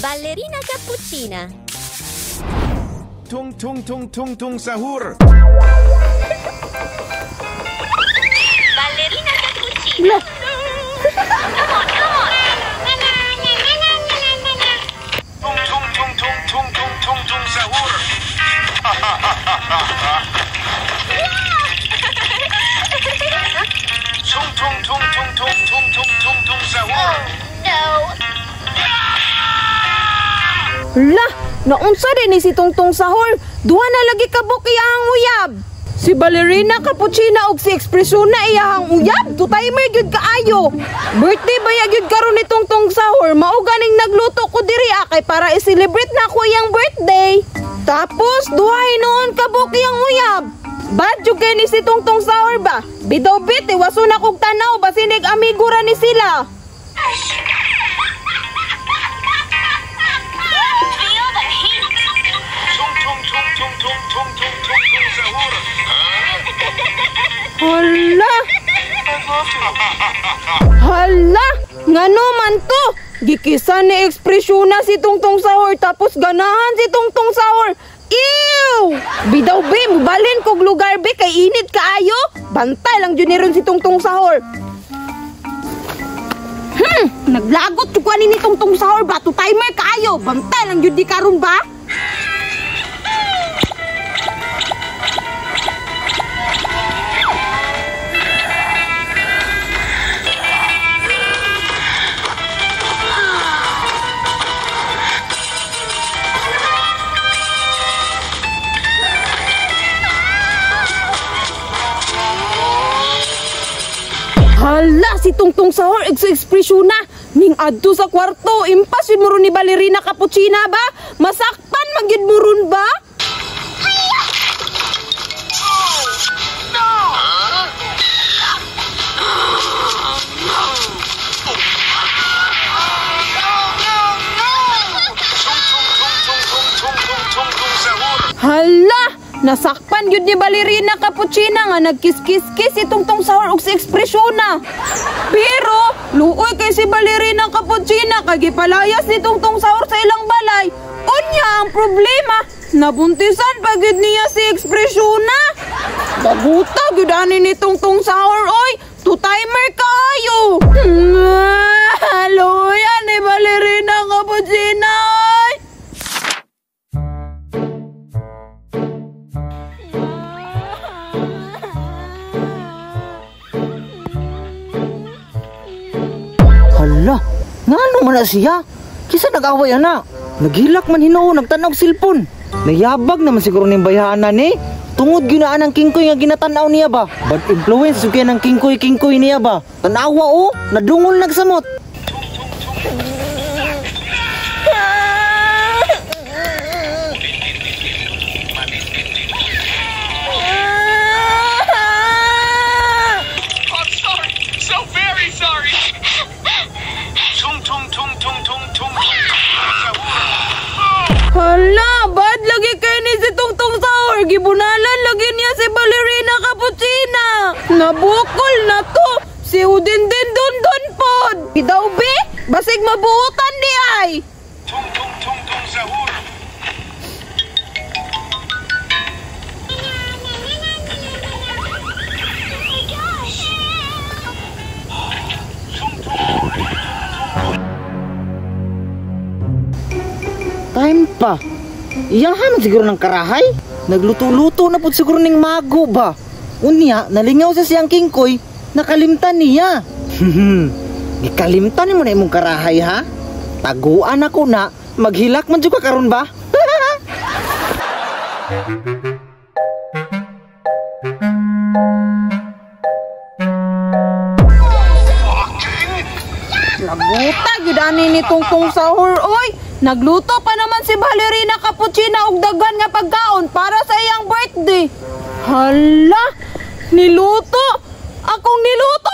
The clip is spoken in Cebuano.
Ballerina Cappuccina. Tung tung tung tung tung sahur. Ballerina Cappuccina. La. Come on, come on. Tung tung tung tung tung tung tung tung sahur. Tung tung tung tung tung tung tung tung tung sahur. No. La, naunsa din ni si Tungtong Sahur. Duha na lagi kabuk iyahang uyab. Si Ballerina Cappuccina og si Expressiona iyahang uyab. Two-timer gyud kaayo. Birthday ba ya gyud karon ni Tungtong Sahur? Mao ganing nagluto ko diri kay para i-celebrate na ako iyang birthday. Tapos duha hinuon kabuk iyang uyab. Bad jud kay ni si Tungtong Sahur ba? Bidaw bit, iwaso na kog tanaw basinig amigo ra ni sila. Feel the heat. Tung tung tung tung tung tung tung tung tung sahur. Hala! Hala! Ngano man to? Gikisa ni Expressiona si Tungtong Sahur tapos ganahan si Tungtong Sahur. Ew! Bidaw be, mubalin kog lugar be kay init kaayo. Bantay lang jud ni ron si Tungtong Sahur. Naglagot jud ko ani ni Tungtong Sahur ba? Two timer kaayo. Bantay lang jud di karon ba? Hala, si Tungtong Sahur ex-expressiona. Ning adto sa kwarto, impas yun mo ron ni Ballerina Cappuccina ba? Masakpan magyud mo ron ba? Tung tung tung tung tung tung tung tung tung sahur. Hala, nasakpan gyud ni Ballerina Cappuccina nga nagkiss-kiss-kiss si Tungtong Sahur og si Expressiona. Pero luoy kay si Ballerina Cappuccina kay gipalayas ni Tungtong Sahur sa ilang balay. Unya ang problema, nabuntisan pa gyud niya si Expressiona. Daguta gyud ani ni Tungtong Sahur oy, two-timer kaayo. Luoy ni Ballerina Cappuccina oy. Hala, ngano man na siya? Kisa nag-away ana. Naghilak man hinuon, nagtanaw og silpon. Nayabag naman siguro ning bayhana ni. Tungod ginaan ang kingkoy nga ginatanaw niya ba? Bad influence jud kay ng kingkoy-kingkoy niya ba? Tanawa oh, nadungol nagsamot. I'm sorry. So very sorry. Tung tung tung tung tung tung tung sahur. Hala, bad lagi kay ni si Tungtong Sahur. Gibunalan lagi niya si Ballerina Cappuccina. Nabukol na to. Si Udin din dun dun pod. Bidaw be, basig mabuotan di ay. Tung tung tung tung sahur. Time pa. Iyahan man siguro ng karahay. Nagluto-luto na pud siguro ning mago ba. Unya, nalingaw sa siyang kingkoy, nakalimtan niya. Gikalimtan nimo na imong karahay ha? Taguan ako na, maghilak man jud ka karon ba? Laguta gyud ani ni Tungtong Sahur oy. Nagluto pa naman si Ballerina Cappuccina og daghan nga pagkaon para sa iyang birthday. Hala, niluto. Akong niluto.